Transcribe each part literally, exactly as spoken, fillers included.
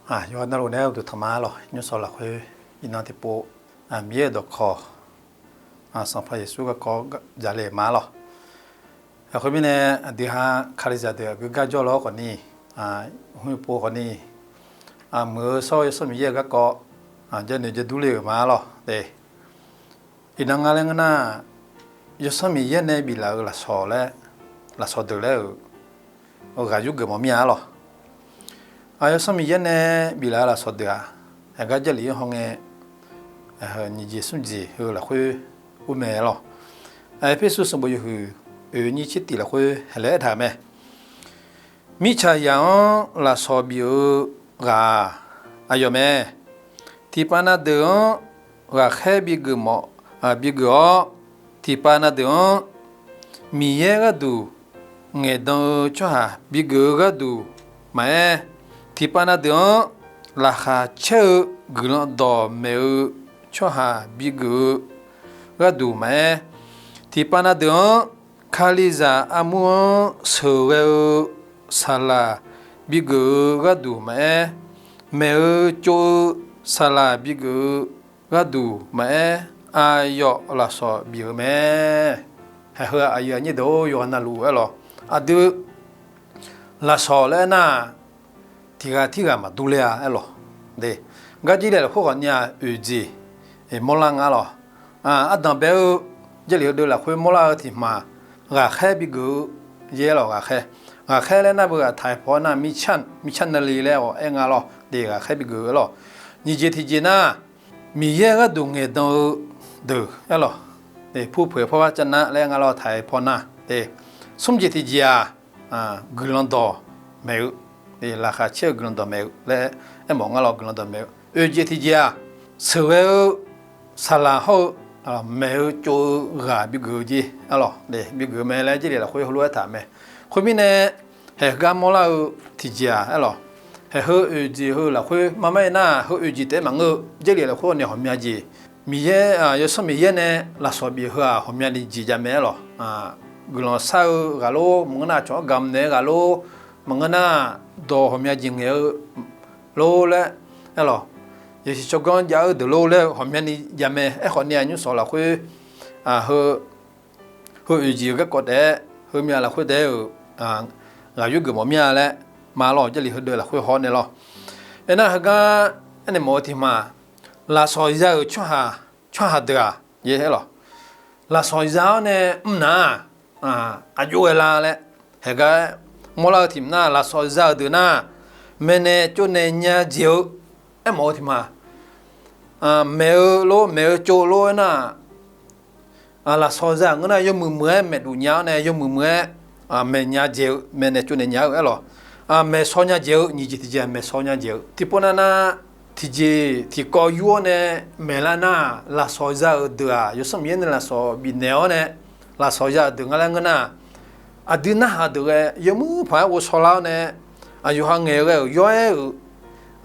Yawqha navluf nae uqduq tanq ma lawq. Nymrsanq lafkhoer iqnan tiqpov Miqyaer-euq dawqkawq, Sanqpaq Yeqsur garkawv jale ma lawq. Khoer mirnae aqdui ha Kalizaq deuq aqgeu gar jawr lawr khawfni, hmq pov khawfni, muiq-eu shawr-eu Yawsanr Miqyaer-euq garkawv janoeq jadurler-euq ma lawq de. Iqnan nga laer ngeur nar, Yawsanr Miqyaer nae biflaf-euq lafsawq laer, lafsawq deuq laer-euq ghaq yurgeuf mawf mir-a lawq. Yawsanr Miqyaer nae biflaf-eu lafsawq deuq-aq, heugar Jarlif-anr hawngae, nyiq jeq smr jeq heu lafkhoer ur mae lawq. Erpersu sanqbof yawhuiq oeq nyir tser tiq lafkhoer haeq laer aertaq-euq mae. Mirtsaqzaq-anr lafsawq bif-eu ghaq-aq, aqyawf mae. Tiqpav na deuq-anr ghaqkhaer bigeuf mawf, bigeuf-awr, tiqpav na deuq-anr Miqyaer gharduq ngaeqdan-eu tsawrhaq bigeuf-eu gharduq maqaer, tiqpav na deuq-anr laqkhaq caer-eu guiqlanq dawq maeq-eu tsawrhaq bigeuf-eu gharduq maqaer, tiqpav na deuq-anr Kalizaq armur-anr sheuqghae-eu saqlaq bigeuf-eu gharduq maqaer, maeq-eu tsov-eu saqlaq bigeuf-eu gharduq maqaer, aqyawf lafsawq bif-eu mae. Haiq heu aqyuif aqnyir deuq-or, yawqha navluf aer lawq. Aqdui lafsawq laer aernar, tiqghaq tirghaq maqdur ler-a aer lawq. De, gar Jarlif lafkhoer khawfni-aq, oeq jeq mawrlar nga lawq. Ardanq bae-eu Jarlif heudeuq lafkhoer mawrlar-eu tiq hmq-aq, ghaqkhaer bigeuf-eu jeq aer lawq, ghaqkhaer. Ghaqkhaer laer nar beughaq taq-aer paw nar, mirtsaq, mirtsaq navle laer-awq aer nga lawq. De, ghaqkhaer bigeuf-eu aer lawq. Nyiq jeq tiqjeq nar, Miqyaer gharduq ngaeqdan-eu deuq aer lawq. Purpoeq pawrbar cav nar laer nga lawq, taq-aer paw nar. De, smr jeq tiqjeq-aq, guiqlanq dawq maeq-eu, laqkhaq caer-eu guiqlanq dawq maeq-eu laer aermawf nga lawq, guiqlanq dawq maeq-eu. Oeq jeq tiqjeq-aq, sheuqghae-eu saqlaq hawr-eu maeq-eu tsov-eu ghaq bigeuf-eu jeq aer lawq. Bigeuf-eu mae laer Jarlif lafkhoer heulof-aer taq mae. Khoermirnae, haiq gar mawrlar-eu tiqjeq-aq aer lawq. Haiq heu oeq jeq heu lafkhoer marmar aer nar, heu oeq jeq taef-aer maqngeur-eu, Jarlif lafkhoer ni ghawqmya jeq, Miqyaer, Yawsanr Miqyaer nae lafsawq bif heu-aq, ghawqmyani jeq jav mae aer lawq. Guiqlanq shar-eu ghaq lor, maqngeur nar aqcawq-anr gamq naeq-eu ghaq lor, maqngeur nar dawq ghawqmya jeq ngaeq-eu lor laer aer lawq. Yasiq tsawrganr jav-eu deuq lor laer ghawqmyani jav mae. Aerkhawf ni-aq, nymrsanq lafkhoer heu oeq jeq-eu garkawv taef-aer, heumya lafkhoer taef-aer-euq ghaq yurgeuf mawf mir-a laer ma lawq, Jarlif heudeuq lafkhoer haw nae lawq. Aernar, heugar aernaeq mawf-eu tiq hmq-aq, lafsawq za-euq tsawrhaq, tsawrhaq deuq-aq, aer lawq. Lafsawq za-awr nae mr nar-aq, aqjox ghae la laer, heugar mawrlar-eu tiq hmq nar, lafsawq za-euq deuq nar, maeqnaeq tsovnaeq nya jeq-eu, aermawf-eu tiq hmq-aq, maeq-eu lor, maeq-eu tsov lor aernar, lafsawq za-euq ngeur nar, yawmuiq muiq-aer maeqduf nya-awr nae, yawmuiq muiq-aer maeq nya jeq-eu, maeqnaeq tsovnaeq nya-eu aer lawq. Maeqshaw nya jeq-eu, nyiq jeq tiqjeq-aq maeqshaw nya jeq-eu. Tiqpov nav nar, tiqjeq tiqkawv yur-awr nae maeqlar nar, lafsawq za-euq deuq-aq, Yawsanr Miqyaer nae lafsawq bifnaeq-awr nae, lafsawq za-euq deuq nga laer ngeur nar, aqdui narhaq deuq ghae yawmuiq paq-aer ghovshaw lar-awr nae, aqyawf ha ngaeq ghae-euq yawr-aer-euq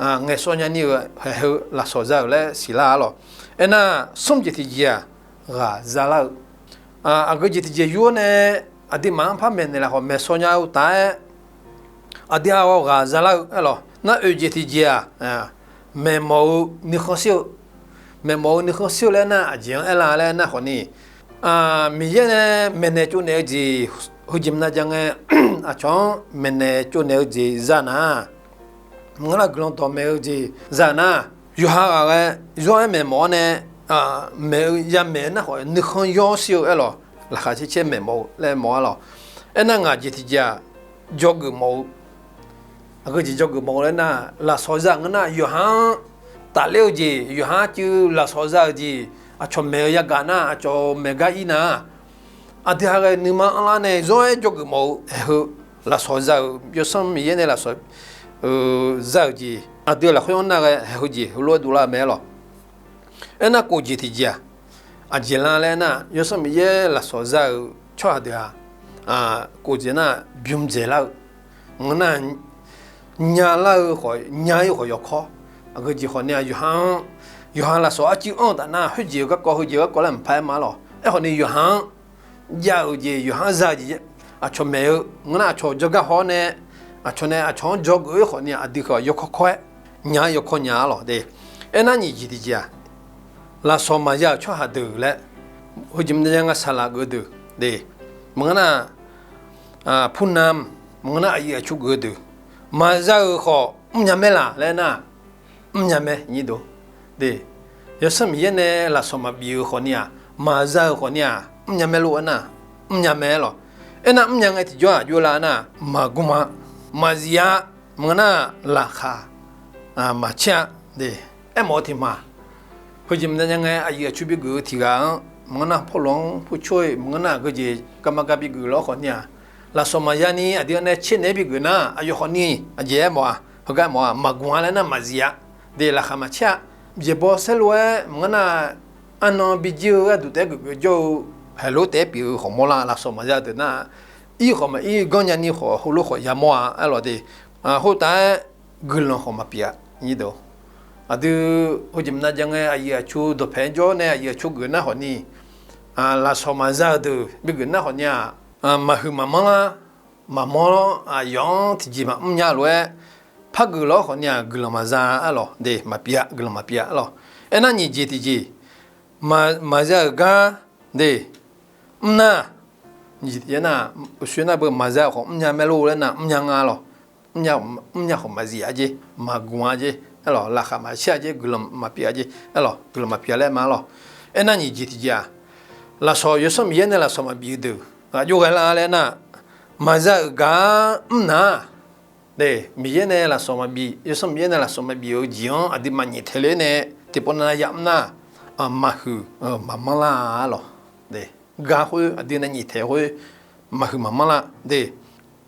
ngaeqshaw nyani-euq haiq heu lafsawq za-euq laer siqlar-a lawq. Aernar, smr jeq tiqjeq-aq, ghaq zalar-eu. Aqgeu jeq tiqjeq yur-awr nae, aqduimaf-anr par maeqnaeq lafkhawf maeqshaw nya-eu taf-aer, aqdui-aq ghaq zalar-eu aer lawq. Nar oeq jeq tiqjeq-aq, maeqmawf-eu nuikhanr shir-eu. Maeqmawf-eu nuikhanr shir-eu laer nar, aqjeq-anr aerlar laer nar khawfni, Miqyaer nae maeqnaeq tsovnaeq-eu jeq heujeq maqnav ja ngae, aqcawq-anr maeqnaeq tsovnaeq-eu jeq za nar, maqngeur nar guiqlanq dawqmaeq-eu jeq za nar, yawqha ghaq ghae yawr-aer maeqmawf-awr nae, maeq-eu yamaeq nar khawf nuikhanr yawr shir-eu aer lawq. Laqkhaq caer caer maeqmawf-eu laer mawf-a lawq. Aernar, ngaq jeq tiqjeq-aq, dzawgeuf mawf-eu. Aqgeu jeq dzawgeuf mawf-eu laer nar, lafsawq za ngeur nar, yawqha-anr tafler-eu jeq, yawqha-anr cuiv lafsawq za-euq jeq, aqcawq maeq-eu yagaq nar, aqcawq maeq gar ir nar, aqdui ha ghae nuima anrlar nae yawr-aer dzawgeuf mawf-eu haiq heu, lafsawq za-euq, Yawsanr Miqyaer nae lafsawq za-euq jeq, aqdui lafkhoer-anr nar ghae haiq heu jeq heulof-aer dovlar-eu mae aer lawq. Aernar, kof jeq tiqjeq-aq, aqjeq la laer nar, Yawsanr Miqyaer lafsawq za-euq tsawrhaq deuq-aq, kof jeq nar bym dzaeqlar-eu, ngeur nar, nyalar-eu khawf nya-ir khawf yawkawr. Aqgeu jeq khawfni-aq, yawqha-anr, yawqha lafsawq arcuiv anr-eu taf nar, khoerjeq-eu garkawv heujeq-eu garkawv laer maqpar-aer ma lawq. Aerkhawfni yawqha-anr jav-euq jeq, yawqha-anr za-eu jeq, aqcawq maeq-eu ngeur nar, aqcawq jawrgar haw-awr nae, aqcawq nae aqcawq-anr dzawgeuf-ir khawfni aqdui khawf yawkawr kawr-aer nya-aer yawkawr nya-a lawq de. Aernar nyiq jeq tiqjeq-aq, lafsawq maqza-euq tsawrhaq deuq laer, heujeq maqnav nya nga saqlaq geuf deuq de, maqngeur nar, purnam, maqngeur nar aqyuif aqtsu geuf deuq, maqza-euq khawf mrnya mae laq laer nar, mrnya mae nyir deuq de. Yawsanr Miqyaer nae lafsawq maqbif-euq khawfni-aq, maqza-euq khawfni-aq, mrnya mae lof-aer nar, mrnya mae-aer lawq. Aernar mrnya ngae tiqjawr-aq jov lar nar, maqgm-a, maqzif-a, maqngeur nar laqkhaq maqcaer-a de. Aermawf-eu tiq ma, heujeq maqnav nya ngae aqyuif aqtsu bigeuf-eu tiq ghaq-anr maqngeur nar, pawrlof-anr purcoer-eu maqngeur nar, aqgeujeq garma gar bigeuf lawr khawfni-aq, lafsawq maqza ni aqdui-anr nae caer naeq-aer bigeuf nar, aqyawf khawfni aqjeq aermawf-a, heugar aermawf-a, maqgm-a laer nar maqzif-a de, laqkhaq maqcaer-a. Jeqbaw saerlu-aer maqngeur nar, arnan bijir-eu gharduq taef-aer geufgeuf jawr-eu, haeqlof taef-aer pyeuf-eu khawf mawrlar, lafsawq maqza deuq nar, ir khawf maqir, ganrnya ni khawf heulof khawf yamawr-a aer lawq de. Khoertav-aer guiqlanq khawf maqpyeuf-a nyir deuq. Aqdui heujeq maqnav jav ngae aqyuif aqtsu dawqpae jawr nae aqyuif aqtsu geuf nar khawfni, lafsawq maqza-eu deuq bigeuf nar khawfni-aq, maqhuiq maqmanr lar, maqmawr, aqyawf-anr tiqjeq maqmr nya lof-aer, par geuf lawr khawfni-aq guiqlanq maqza-a aer lawq de, maqpyeuf-a, guiqlanq maqpyeuf-a aer lawq. Aernar nyiq jeq tiqjeq, maqza-euq gar de, mr nar, nyiq jeq tiqjeq nar, uqshoe nar beu maqza-euq khawf mrnya mae lor laer nar mrnya nga lawq. Mrnya khawf maqzif-a jer, maqgm-a jer aer lawq, laqkhaq maqcaer-a jer, guiqlanq maqpyeuf-a jer aer lawq, guiqlanq maqpyeuf laer ma lawq. Aernar nyiq jeq tiqjeq-aq, lafsawq Yawsanr Miqyaer nae lafsawq maqbif-eu deuq ghaq jov ghae lar laer nar, maqza-euq gar mr nar, Miqyaer nae lafsawq maqbif, Yawsanr Miqyaer nae lafsawq maqbif-eu jeq-anr aqduimaf nyiq taeq ler nae tiqpov nav yamr nar, maqhuiq maqmanr lar-a lawq. Gar khoer aqdui nae nyiq taeq khoer maqhuiq maqmanr lar de.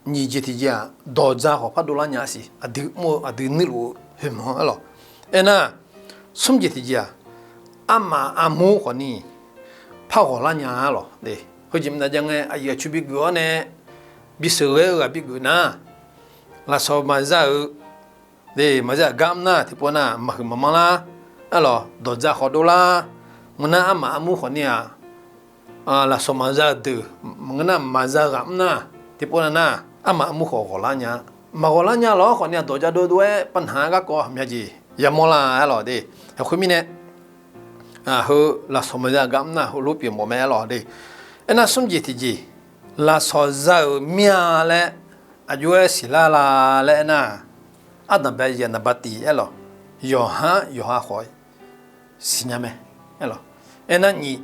Nyiq jeq tiqjeq-aq, dawqdza khawf par dovlar nya-a siq, aqdui mr-eu aqdui nuirluf-eu khoermawf-anr aer lawq. Aernar, smr jeq tiqjeq-aq, armaf armur khawfni par ghawqlar nya-a lawq de. Heujeq maqnav jav ngae aqyuif aqtsu bigeuf-awr nae bisheuq ghae-eu ghaq bigeuf nar, lafsawq maqza-euq de, maqza-euq gar mr nar tiqpov nar maqhuiq maqmanr lar, aer lawq, dawqdza khawf dovlar, ngeur nar armaf armur khawfni-aq, lafsawq maqza-eu deuq, ngeur nar maqza ghaq mr nar, tiqpov nav nar, armaf armur khawf ghawqlar nya. Maqghawqlar nya lawr khawfni-aq dawqja dovdov-aer panaq-aer garkawv aqmya jeq yamawr lar aer lawq de. Khoermirnae, heu lafsawq maqza-eu gar mr nar heulof pyeuf mawf mae aer lawq de. Aernar smr jeq tiqjeq, lafsawq za-euq mir-a laer aqjox-aer siqlar la laer aernar, ardanq bae yaeq naqba tiq aer lawq, yawqha-anr yawqha khawf siqnya mae aer lawq. Aernar nyiq,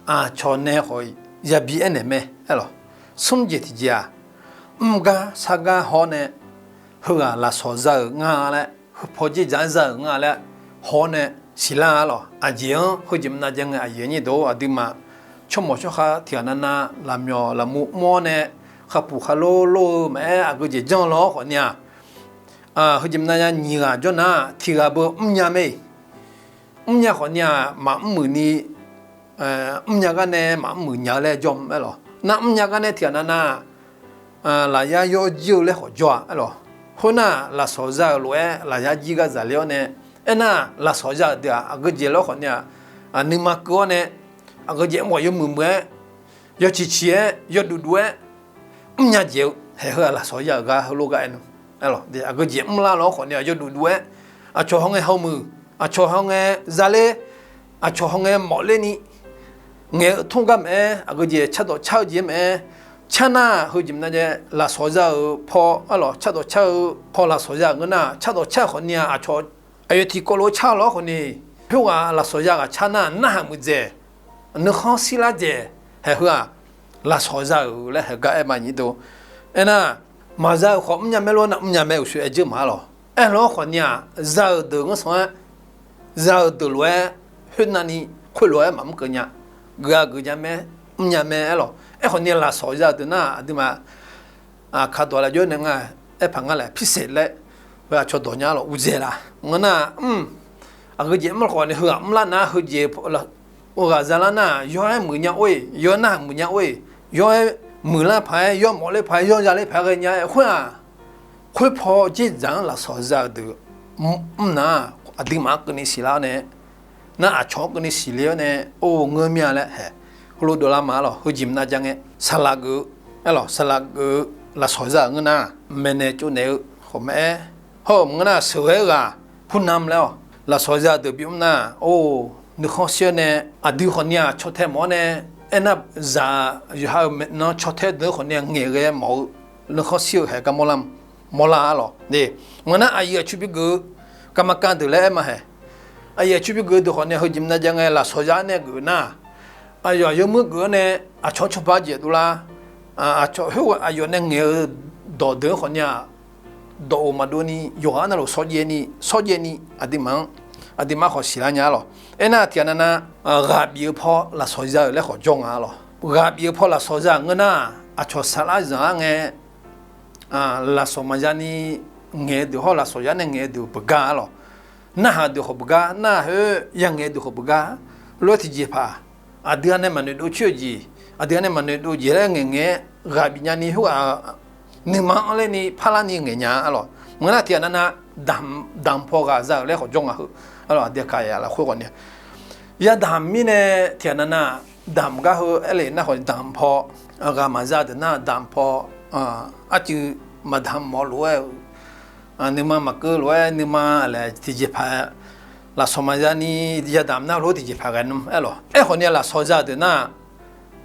aqcawq nae khawf yabi aernaeq mae aer lawq. Smr jeq tiqjeq-aq, mr gar sar gar hawr nae, heughaq lafsawq za-euq nga laer, heupaw dzerdzaq-aer za-euq nga laer hawr nae siqlar-a lawq. Aqjeq-anr heujeq maqnav jav ngae aqyuif aqnyir deuq-or, aqduimaf tsawrmawq tsawrkhav tiq ghaq navnav lafmyawq lafmur mr-awr nae, khaqpuq khaqlo lor-eu maqaer aqgeujeq janr lawr khawfni-aq, heujeq maqnav jav nyiq ghaq jawr nar tiq ghaq beu mrnya mae. Mrnya khawfni-aq maqmr muiq ni, mrnya gar nae maqmr muiq nya-eu laer jawr-aer lawq. Nar mrnya gar nae tiq ghaq navnav lafyar yawr jir-eu laer khawf jawr-a aer lawq. Khoernar lafsawq za-euq lof-aer lafyar jir gar zaqler-awr nae, aernar lafsawq za-euq deuq-aq aqgeujeq lawr khawfni-aq, nuima keuv-awr nae, aqgeujeq mr khawf yawmuiq muiq-aer, yawciq ciq-aer, yawduq duq-aer, mrnya jeq-eu haeq heu-aq lafsawq za-euq gar heulof gar aer nmr. Aqgeujeq mrlar lawr khawfni-aq yawduq duq-aer, aqcawq hawngae hawmuiq, aqcawq hawngae zaler, aqcawq hawngae mawf lerni, ngaeq-eu tmr gar maqaer, aqgeujeq cardawq car-eu jeq maqaer, car nar heujeq maqnav jav lafsawq za-euq paw aer lawq, cardawq car-eu paw lafsawq za-euq ngeur nar, cardawq car-eu khawfni-aq aqcawq aqyawf tiqkawv lof-aer car lawr khawfni, khoerghaq lafsawq za ghaq car nar narhaq muiqdzaeq, nuikhanr shirlar dzaeq, haeq heu-aq lafsawq za-euq laer haeq gar aer ma nyir deuq. Aernar, maqza-euq khawf mrnya mae lor nar mrnya mae uqshoe aer dzeur ma-a lawq. Aerlawr khawfni-aq za-euq deuq ngeur sanq-aer, za-euq deuq lof-aer khoernavni khoerlof-aer maqmr keuv nya. Geuf-a geuf nya mae, mrnya mae aer lawq. Aerkhawfni lafsawq za-euq deuq nar aqduimaf kaqdawq laf jawr nae nga, aerpaq ngar laer pirsaeq laer, heu aqcawq dawq nya lawq uqdzaeq laf ngeur nar, mr, aqgeujeq mr khawfni heughaq mrlar nar heujeq ghaq zalar nar yawr-aer muiqnya or-e, yawr narhaq muiqnya or-e, yawr-aer muiqlar paq-aer, yawr mawfler paq-aer, yawr zaler paq-aer ghaenya-aer khoer-aq, khoerpaw dzerdzaq-anr lafsawq za-euq deuq mr nar, aqduimaf-anr keuvni siqlar-awr nae, nar aqcawq-anr keuvni siqle-awr nae, or ngeur mir-a laer haeq, heulof dovlar ma-a lawq. Heujeq maqnav jav ngae saqlaq geuf-eu, aer lawq, saqlaq geuf-eu lafsawq za-euq ngeur nar, maeqnaeq tsovnaeq-eu khawf maqaer, hawr-eu maqngeur nar sheuqghae-eu ghaq ผู้นำ laer-awq. Lafsawq za deuq bimr nar, or, nuikhanr shir-awr nae aqdui khawfni-aq caw tae mawf-awr nae, aernar zaq yawqha-euq maeqnan caw tae deuq-anr khawfni-aq ngaeqghae mawf-eu nuikhanr shir-eu haeq gar mawrlar, mawrlar-a lawq. Maqngeur nar aqyuif aqtsu bigeuf-eu garma kav deuq laer aer ma haeq. Aqyuif aqtsu bigeuf-eu deuq khawfni-aq heujeq maqnav jav ngae lafsawq za-anr nae geuf nar, aqyawf yawmuir geuf-awr nae aqcawq-anr cawba jeq dovlar, aqcawq khoerghaq aqyawf nae ngaeq-eu dawqdeuq-anr khawfni-aq dawq-oq maqdov ni yawqghaq navluf shawrjaev ni, shawrjaev ni aqduimaf-anr, aqduimaf-anr khawf siqlar nya-a lawq. Aernar tiqghaq navnav ghaq bif-eu paw lafsawq za-euq laer khawf jawr nga-a lawq. Ghaq bif-eu paw lafsawq za-euq ngeur nar, aqcawq saflar zanq-ar ngae, lafsawq maqza ni ngaeq-eu deuq hawr lafsawq za nae ngaeq-eu deuq beugar-a lawq. Narhaq deuq khawf beugar, narhaq khoer yangaeq deuq khawf beugar, lof-aer tiqjeqpaq aqdui-a nae maqnoeq dov coer-eu jeq, aqdui-a nae maqnoeq dov jeq laer ngaeqngaeq-aer ghaq bif nya ni khoerghaq nuima-anr ler ni parlar ni ngaeq nya-a lawq. Maqngeur nar tiqghaq navnav damq paw ghaq za-euq laer khawf jawr nga heu. Aqdui-a kaq ya lafkhoer khawfni-aq yadamq mirnae tiqghaq navnav damq gar heu aer le nar khawf damq paw ghaq maqza deuq nar damq paw arcuiv maqdamq mawf lof-aer-eu nuima maqkeuv lof-aer nuima laer tiqjeqpaq lafsawq maqza ni yadamq nar lof-aer tiqjeqpaq ghae nmr aer lawq. Aerkhawf ni-aq lafsawq za deuq nar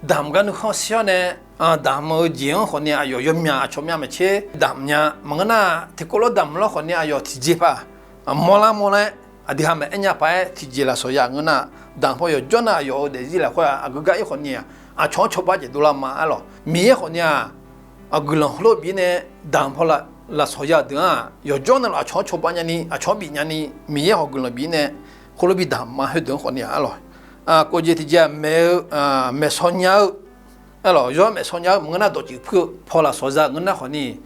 damq gar nuikhanr shir-awr nae damq-eu jeq-anr khawfni aqyawf yawmyaq aqcawq myav maqtser damq nya. Maqngeur nar tiqkawv lof damq lawr khawfni aqyawf tiqjeqpaq mawrlar mawrlar-aer aqdui ha maqaer nya paq-aer tiqjeq lafsawq ya ngeur nar, damq paw yawqjawr nar aqyawf-euq daefzir lafkhoer-aq aqgeu gar ir khawfni-aq aqcawq-anr cawba jeq dovlar ma aer lawq. Miqyaer khawfni-aq aqguiqlanq heulof bif-ir nae damq paw lafsawq ya deuq-anr-aq yawqjawr navluf aqcawq-anr cawba nyani aqcawq-anr bif nyani Miqyaer khawf guiqlanq bif-ir nae khoerlof bi damq ma khoerdeuq-anr khawfni-aq aer lawq. Kov jeq tiqjeq-aq maeq-eu maeqshaw nya-eu aer lawq, yawr maeqshaw nya-eu maqngeur nar dawqtsuif puir-eu paw lafsawq za ngeur nar khawfni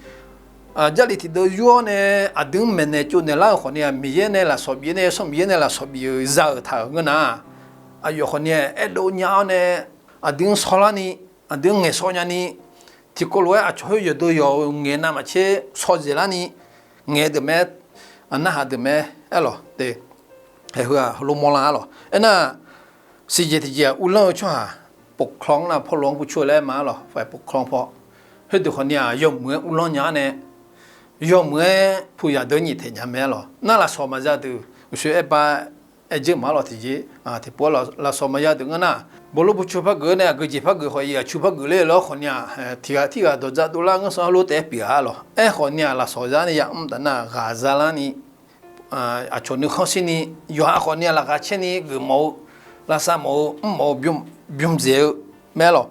Jarlif tiqdeuv yur-awr nae aqdui-anr maeqnaeq tsovnaeq lar-eu khawfni-aq Miqyaer nae lafsawq bif-ir nae yawsanr Miqyaer nae lafsawq bif-euq za-euq taq-euq ngeur nar, aqyawf khawfni-aq aerdov nya-awr nae aqdui-anr shawrlar ni aqdui-anr ngaeqshawr nyani tiqkawv lof-aer aqcawq khoer yawqdeuq yawq-euq ngaeq navmaqtser shawrdzaeq larni ngaeq deuq mae, narhaq deuq mae aer lawq. Te, haeq heu-aq heulof mawrlar-a lawq. Aernar siqjeq tiqjeq-aq uvlanr-eu tsawrhaq ปกครอง nar pawrlof-anr guvcoer laer aer ma-a lawq, ฝ่ายปกครอง paw. Khoerdeuq khawfni-aq yawmuiq-aer uvlanr nya-awr nae yawmuiq-aer puq yaq deuq-anr nyiq taeq nya mae aer lawq. Nar lafsawq maqza deuq uqshoe aer ba aer dzeur ma-a lawq tiqjeq. Tiqpov-aer lafsawq maqza deuq ngeur nar, bawqlor buqcu par geuf-awr nae aqgeu jeq par geuf khawf iq aqtsu par geuf ler-eu lawr khawfni-aq tiq ghaq tirghaq dawqdzaq dovlar ngeur sanr heulof taef-aer pyeuf-a lawq. Aerkhawfni-aq lafsawq za nae yamr taf nar ghaq zalar ni aqcawq nuikhanr shir ni yawqha khawfni-aq laqkhaq caer ni geufmawf-eu lavsav mawf-eu mrmawf-eu bym, bym dzaeq-eu mae aer lawq.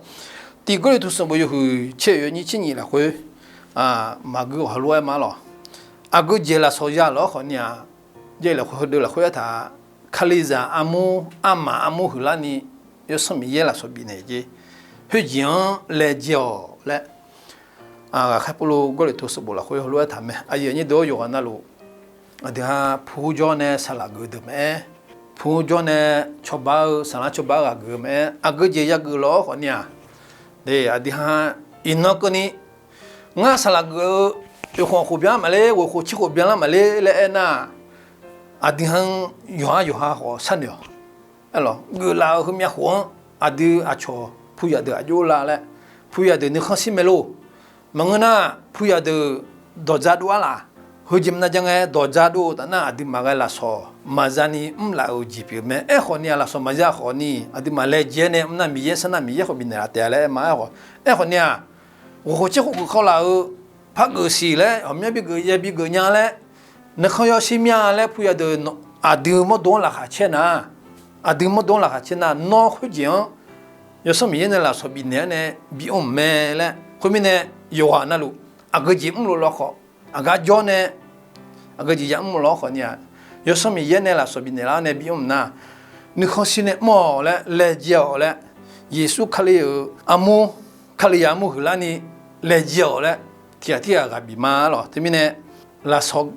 Tiq Gawrliqtu sanqbof yawhuiq caer-oeq yawnyir tser nyif lafkhoer maqgeur-awq heulof-aer ma-a lawq. Aqgeu jeq lafsawq ya lawq-awr khawfni-aq Jarlif lafkhoer heudeuq lafkhoer aertaq-a, Kalizaq armur armaf armur huiqlar ni yawsanr Miqyaer lafsawq bifnaeq jeq, khoerjeq-anr laejae-awq laer ghaqkhaer Pawrluv Gawrliqtu sanqbof lafkhoer heulof-aer taq mae. Aqyuif aqnyir deuq-or, yawqghaq navluf aqdui-a pu jawr nae saqlaq geuf deuq maqaer, pu jawr nae cawba-eu saqlar cawba-eu ghaq geuf-eu maqaer, aqgeu jeq yageuf lawq-awr khawfni-aq, aqdui-a iqnan keuvni ngar saqlaq geuf-eu oeqkhof khof byanlar maqler, ghoeqkhof tserkhof byanlar maqler laer aernar, aqdui-anr yawqha yawqha khawf sharnoeq-awq. Aer lawq, geuflaf-euq heumyav khof-anr aqdui aqcawq puyaq deuq aqjox la laer, puyaq deuq nuikhanr shir mae lor. Maqngeur nar puyaq deuq dawqdzaq dov-ar laf. Heujeq maqnav ja ngae dawqdzaq dov-eu taf nar aqduimaf ghae lafsawq maqza ni mrlaf-euq jeq pyeuf mae. Aerkhawfni-aq lafsawq maqza khawfni aqduimaf laejae nae mr nar Miqyaer sar nar Miqyaer khawf bifnaeq laf taef-a laer aer ma-aer khawf. Aerkhawfni-aq ghoeqkhof tserkhof geuf kawv laf-euq par geuf siq laer ghawqmyanr bi geuf yabi geuf nya laer nuikhanr yawshir mya laer puyaq deuq aqdui mawrdo-anr laqkhaq caer nar, aqdui mawrdo-anr laqkhaq caer nar nawr khoerjeq-anr yawsanr Miqyaer nae lafsawq bifnaeq-awr nae bi mr-euq mae laer khoermirnae yawqghaq navluf aqgeu jeq mrluf lawkhawf aqgar jawr nae aqgeu jeq ya mrluf lawkhawf ni-aq, yawsanr Miqyaer nae lafsawq bifnaeq lar-awr nae bi mr-euq nar nuikhanr shir nae mr-awq laer laejae-awq laer, Yeqsur Kali-euq armur, Kalizaq armur huiqlar ni laejae-awq laer tiqghaq tirghaq ghaq bif ma lawq. Teumirnae lafsawq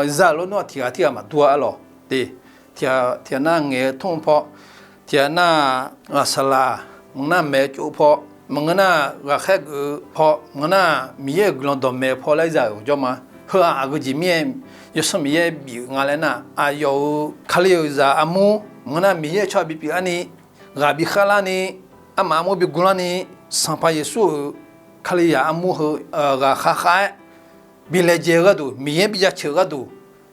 za-euq lof nar tiqghaq tirghaq maqdur-a lawq. Te, tiqghaq nar ngaeq-eu tmr-eu paw, tiqghaq nar ghaqsaqlaq, maqngeur nar maeq-eu tsov-eu paw, maqngeur nar ghaqkhaer geuf-eu paw, maqngeur nar Miqyaer-euq guiqlanq dawqmaeq-eu paw laer za-euq jawr ma. Heu-aq aqgeu jeq mir-aer yawsanr Miqyaer bif-euq nga laer nar aqyawf-euq Kali-euq zaq armur maqngeur nar Miqyaer-euq tsawrhaq bipyeuf-ar ni ghaq bi kharlar ni armaf armur bi gurlar ni Sanqpaq Yeqsur-euq Kalizaq armur heu ghaqkhav khav-aer bi laejae-eu gharduq Miqyaer bi jaceuq-eu gharduq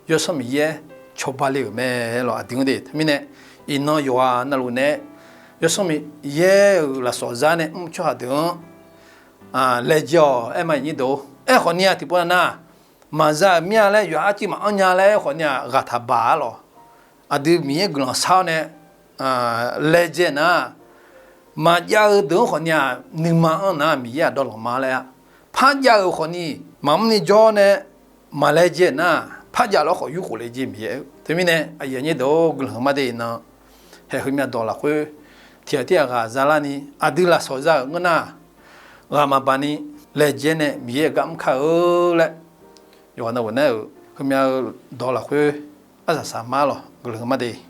yawsanr Miqyaer cawba le-euq mae lawq. Aqdui-anr de teumirnae, iqnan yawqghaq navluf nae-aer, Yawsanr Miqyaer-euq lafsawq zar nae mr tsawrhaq deuq-anr laejae-awq. Aer ma, iqnyir deuq-or, aerkhawf ni-aq tiqpov nav nar, maqza-euq mir-a laer yawqha arcuiv maqanr nya laer aerkhawf ni-aq ghaq taq baq-ar lawq. Aqdui Miqyaer guiqlanq shar-awr nae laejae nar, maqjav-eu deuq-anr khawf ni-aq nuima anr nar Miqyaer-aq dawvlanq ma laer-a. Parjav-euq khawf ni maqmr ni jawr nae maqlaejae nar, parjav lawr khawf yurkhof laejae Miqyaer-eu. Teumirnae aqyuif aqnyir deuq-or, guiqlanq heumar de iqnan, haeq heumyav dawq lafkhoer tiqghaq tirghaq ghaq zalarni aqdui lafsawq zar-euq ngeur nar, ghaq maqbaq ni laejae nae Miqyaer-euq gar mr kar-eu laer, yawqghaq navluf nae-euq heumyav-eu dawq lafkhoer arsaq saq ma lawq. Guiqlanq heumar de.